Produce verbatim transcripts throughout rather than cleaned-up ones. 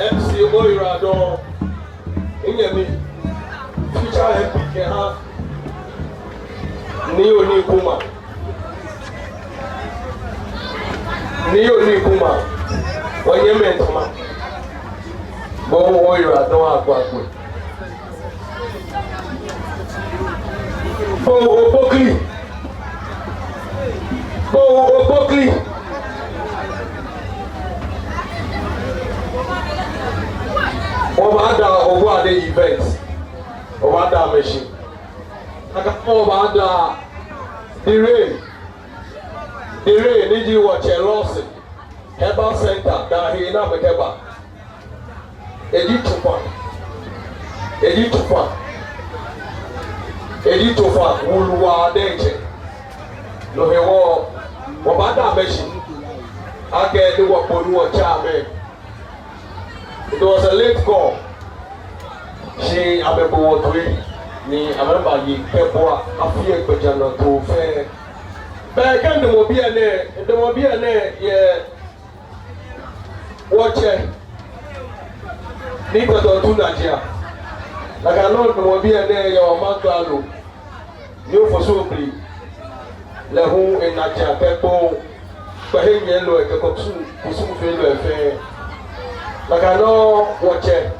M C Oyiradon, minyɛmi, future M P kɛha Nii Onii Kuma. Nii Onii Kuma, wɔnyɛmimɛi ntama. Bo Oyiradon Agbagbɛ. Bo Okpokli. Bo Okpokli. Wɔbaada Obuade event. Wɔbaada amɛ shi. Kɛkɛ wɔbaada Dere. Dere ni ji wɔtsɛ Lawson Herbal Center, daa hee ni amɛkɛba. Eji tsofa. Eji tsofa. Eji tsofa wulu waa diɛŋtsɛ. No hewɔ, wɔbaada amɛ shi akɛ ni wɔkpo ni wɔtsɛ amɛ. It was a late call. Shi amɛbo wɔ toi ni amɛbaye kɛbua afi lɛ gbɛjianɔtoo fɛɛ. Bɛ kɛ midamɔ biɛ nɛɛ, midamɔ biɛ nɛɛ yɛ wɔtsɛ Nii Tɛtɛ Otu Najiaŋ. Nakai nɔŋŋ midamɔ biɛ nɛɛ yɛ wɔmaŋkralo, Nii Ofosu Opiri, lɛ hu enajiaŋ kɛ Kpone kpɛhe nyiɛlɔi kɛ kusum, kusumfeelɔi fɛɛ. Nakai nɔŋŋ wɔtsɛ,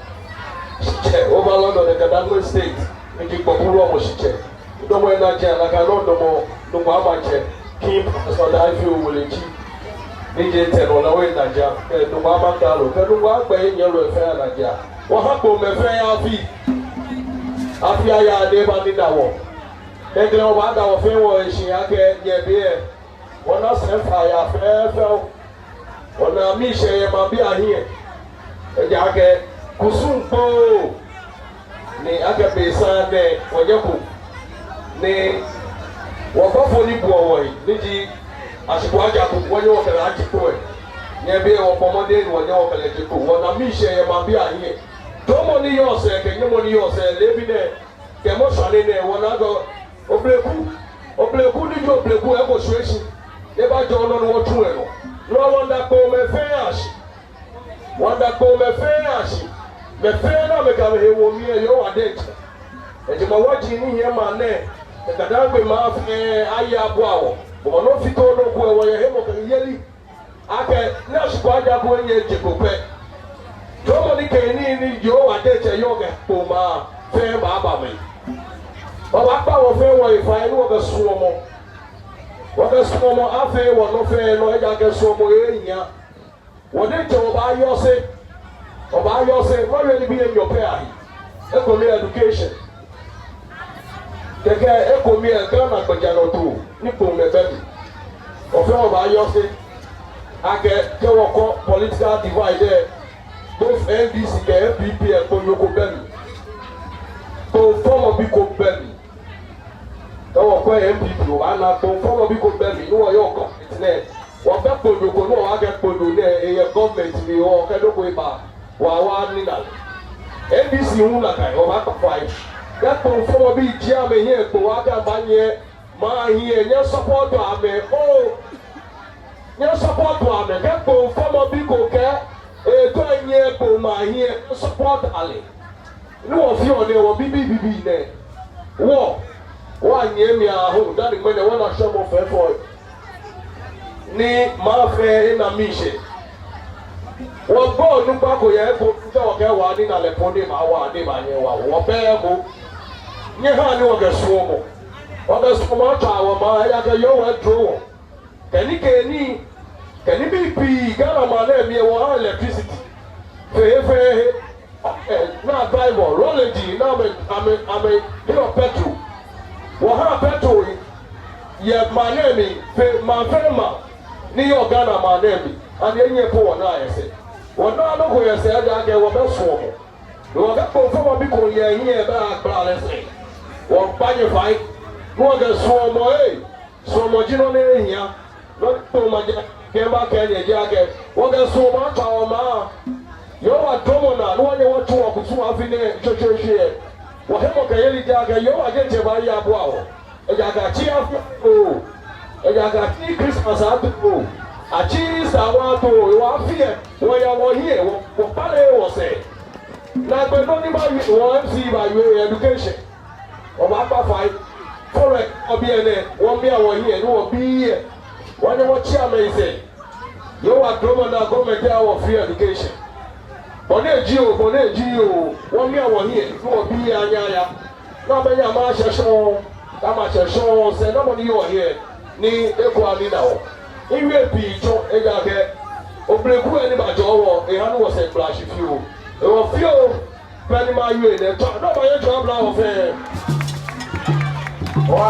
shitsɛ Overlord of the Gadangme State, ni ji Kpokpulu Wulɔmɔ shitsɛ. Midamɔ enajiaŋ, nakai nɔŋŋ midamɔ Nungua Maŋtsɛ, King Professor Dai Fioo Wolechi, ni ji etɛ nɔ lɛ, wɔyɛ enajiaŋ, kɛ Nungua maŋkralo, kɛ Nungua kpɛhe nyiɛlɔi fɛɛ anajiaŋ. Wɔha Kponemɛi fɛɛ afi. Afi aya ni ebanina wɔ. Kɛkɛ lɛ wɔbaada wɔ fɛɛ wɔhe shi akɛ nyɛ biɛ. Wɔna sɛɛ faa ya fɛfɛo. Wɔna miishɛɛ yɛ maŋbii ahiɛ. Ejaakɛ kusum kpoo. Ni akɛ be saŋŋ nɛɛ wɔnyɛko. Ni wɔbɔfo ni buɔ wɔhe, ni ji Ashikpo Ajaku, wɔnyɛ wɔkɛ lɛ aje kpo lɛ. Nyɛ biɛ wɔbɔ mɔdɛŋ ni wɔnyɛ wɔkɛ lɛ je kpo. Wɔna miishɛɛ yɛ maŋbii ahiɛ. Dromɔ ni yɔɔ sɛɛ kɛ nyɛmɔ ni yɔɔ sɛɛ leebi nɛɛ, kɛ mɔ sane nɛɛ wɔna akɛ obleku, obleku ni ji obleku eko shwɛ shi. Ebajɔɔ nɔ ni wɔtsu lɛ nɔ. No hewɔ wɔmiida Kponemɛi fɛɛ ashi. Wɔmiida Kponemɛi fɛɛ ashi. Mɛi fɛɛ ni amɛkɛ amɛhe wo mli lɛ, Yehowa diɛŋtsɛ, ejɛ maŋ wɔji ni hiɛ maŋ nɛɛ, kɛ Gadangme maŋ fɛɛ aye abua wɔ. Bɔ ni ofite nɔ ko lɛ, wɔyɛ hemɔkɛyeli akɛ ni Ashikpo Ajaku enyɛ eje kpo pɛ, dromɔ ni kɛ nii ni Yehowa diɛŋtsɛ yɔɔ kɛ Kpone maŋ fɛɛ baaba mli. Wɔbaakpa wɔ fɛɛ wɔhe fai ni wɔkɛ suɔmɔ, wɔkɛ suɔmɔ afee wɔnɔ fɛɛ nɔ, ejaakɛ suɔmɔ lɛ ehia. Wɔ diɛŋtsɛ wɔbaayɔse, wɔbaayɔse, mawie nibii enyɔ pɛ ahe. Ekome lɛ education. Kɛkɛ ekome lɛ Ghana gbɛjianɔtoo ni Kponemɛi bɛ mli. Wɔ fɛɛ wɔbaayɔse akɛ, kɛ wɔkɔ political divide lɛ, both N D C kɛ N P P lɛ, Kponyo ko bɛ mli. Kpone fɔmɔbi ko bɛ mli. Kɛ wɔkwɛ N P P, wɔbaana Kpone fɔmɔbi ko bɛ mli, ni wɔyɔɔ government nɛɛ. Wɔbɛ Kponyo ko ni wɔbaakɛɛ Kponyo nɛɛ, eyɛ government mli, wɔkɛ nɔ ko eba, wɔ wɔnina lɛ. N D C hu nakai, wɔbaakpa fai. Kɛ Kpone fɔmɔbi ji amɛhiɛ kpo, wɔkɛ amɛbaanyiɛ maŋ hiɛ, nyɛ support amɛ oo. Nyɛ support amɛ, kɛ Kpone fɔmɔbi ko kɛɛ etɔ nyiɛ kpo maŋ hiɛ, nyɛ support lɛ. Ni wɔfeɔ nɛɛ, wɔ bibii bibii nɛɛ. Wɔ, wɔnyiɛ mli aahu, dani ŋmɛnɛ wɔna shwɛmɔ fɛfɛo. Ni maŋ fɛɛ ena miishɛɛ. Wɔgbo onukpa ko yɛ eko, kɛ wɔkɛɛ wɔnina lɛ po ni ema wa, ni ema nyɛ wa. Wɔbɛ eko. Nyɛhaa ni wɔkɛ suɔmɔ. Wɔkɛ suɔmɔ atswa wɔmaŋ, ejaakɛ Yehowa edro wɔ. Kɛ nibii, kɛ nibii pii, Ghana maŋ nɛɛ mli lɛ wɔha electricity. Fɛɛ, fɛɛ, eh, na driver, lɔle ji, na amɛ, amɛ, amɛ, you know, petrol. Wɔha petrol yɛ maŋ nɛɛ mli, fɛɛ, maŋ fɛɛ maŋ ni yɔɔ Ghana maŋ nɛɛ mli. Ani enyiɛ po wɔnaa yɛ sɛɛ? Wɔnaaa nɔ ko yɛ sɛɛ, ejaakɛ wɔbɛ suɔmɔ. Ni wɔkɛ Kpone fɔmɔbi ko yɛ hiɛ bɛ agbla lɛ sɛɛ. Wɔkpa nyɛ fai. Ni wɔkɛ suɔmɔ, eh. Suɔmɔ ji nɔ ni ehia. Nɔ ni Kpone maŋ ji, kɛ mba kɛ nyɛ ji akɛ, wɔkɛ suɔmɔ atswa wɔmaŋ. Yehowa dromɔ naa, ni wɔnyɛ wɔtsu wɔkusum afi nɛɛ shweshweeshwe. Wɔhemɔkɛyeli ji akɛ, Yehowa diɛŋtsɛ baaye abua wɔ. Ejaakɛ atsi afi oo. Ejaakɛ atsi Christmas ato oo. Atsii sa wɔto, wɔfee, wɔya wɔhiɛ, wɔ, wɔkpale wɔsɛɛ. Naagbee nɔ ni mawie, wɔ M C mawie education. Wɔbaakpa fai. Fɔlɔi, obi enɛ, wɔmia wɔhiɛ, ni wɔbi yɛ. Wɔnyɛ wɔtsi amɛ sɛɛ. Yehowa duromɔ naa, government aha wɔ free education. Bɔ ni eji oo, bɔ ni eji oo, wɔmia wɔhiɛ, ni wɔbi yɛ anyɛ aya. Ni amɛnyɛ amɛshɛ shɔŋŋ, ni amɛshɛ shɔŋŋ, sɛɛnamɔ ni yɔɔ hiɛ, ni eko ani na wɔ. Miwie pii tsɔ, ejaakɛ, obleku lɛ ni bajɔɔ wɔ, eha ni wɔsɛɛ gbala shi fioo. Ewɔ fioo, bɔ ni mawie nɛ, tsɔ, ni obaye tsɔ abla wɔ fɛɛ.